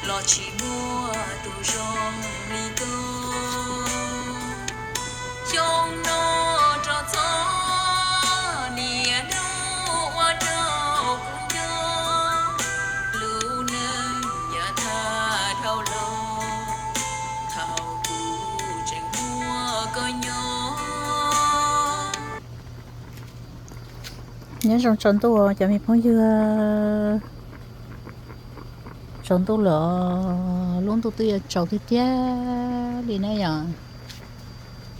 los tsis muaj tus zoo li koj. Xyoo no rau txog niaj hnub ua rau kuv nco, lub neej yav tag dhau los, thaum kuv tseem muaj koj nyob. Nyob zoo tsaus ntuj cov me phooj ywg. Tsaus ntuj lawm, lub ntuj twb yuav tsaus tiag tiag li na yom.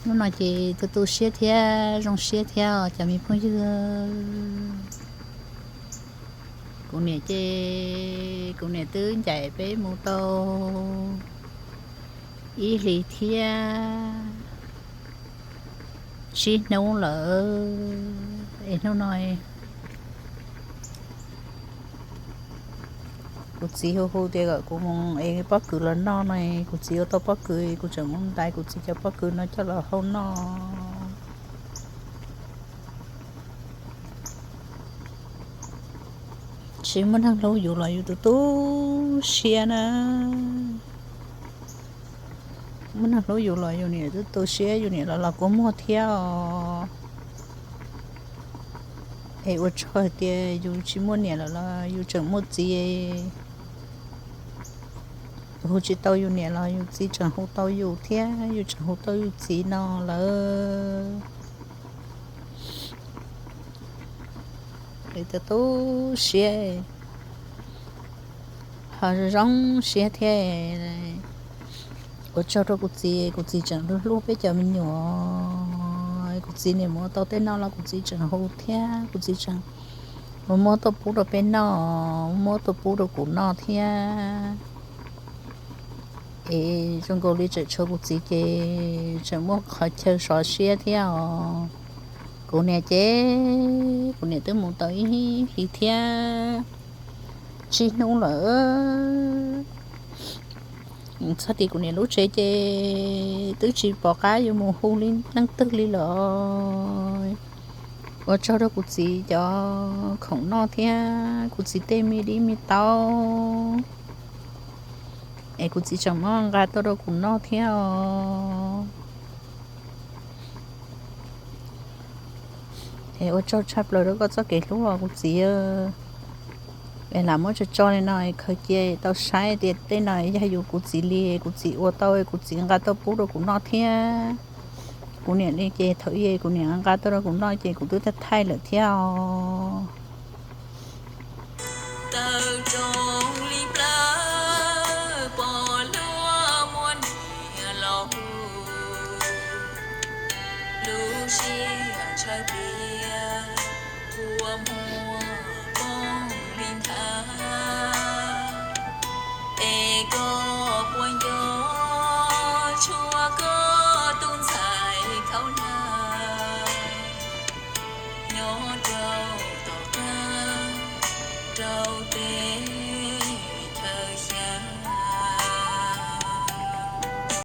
Hnub no ces tu tu siab thiab zoo siab thiab os cov me phooj ywg. Kuv niam ces, kuv niam twb ncaim peb mus tau ib hlis thiab tsib hnub lawm es hnub no kuv txiv hu hu tias kom kuv mus ev pob kws los noj no, kuv txiv ua tau pob kws, kuv tseem mus ntais kuv txiv cov pob kws no coj los hau noj. Tsis muaj neeg hlub yus los yus tu tu siab na. Muaj neeg hlub yus los yus niam tu tu siab, yus niam los los kua muag thiab os. Es ua tsaug hais tias yus tsis muaj niam lawm los yus tseem muaj txiv, hu tsis tau yus niam los yus txiv tseem hu tau yus thiab, yus tseem hu tau yus txiv no lawm. Es tu tu siab, ho zoo siab thiab. Ua tsaug rau kuv txiv, kuv txiv tseem hlub peb cov me nyuam. Kuv txiv niam mus ua tau tej noj los kuv txiv tseem hu thiab, kuv txiv tseem mus muab tuaj pub rau peb noj, muab tuaj pub rau kuv noj thiab. Es zoo nkaus li tseem tshuav kuv txiv ces tseem muaj qhov chaw sov siab thiab os. Kuv niam ces, kuv niam twb mus tau ib hlis thiab tsib hnub lawm. Txog tim kuv niam lub tsev ces twb tsis pom qab yuav mus hu li leej twg li lawm. Ua tsaug rau kuv txiv cov khoom noj thiab kuv txiv tej me dib me taub, es kuv txiv tseem muab nqa tuaj rau kuv noj thiab os. Es ua tsaug tshaj plaws rau koj txoj kev hlub os kuv txiv. Es lam muab tso tso li no khaws cia tau saib tias tej no yog yus kuv txiv li, kuv txiv ua tau, kuv txiv nqa tuaj pub rau kuv noj thiab. Kuv niam li ces thaum ub kuv niam nqa tuaj rau kuv noj ces kuv twb thaij thaij lawm thiab os. Tawm rooj li plawv pom luag muaj niam los hu, lub siab ntshaw pliag kua muag poob li nthav. Es koj puas nco tshuav koj tus ntxhais khaub hlab nyob rau tom qab rau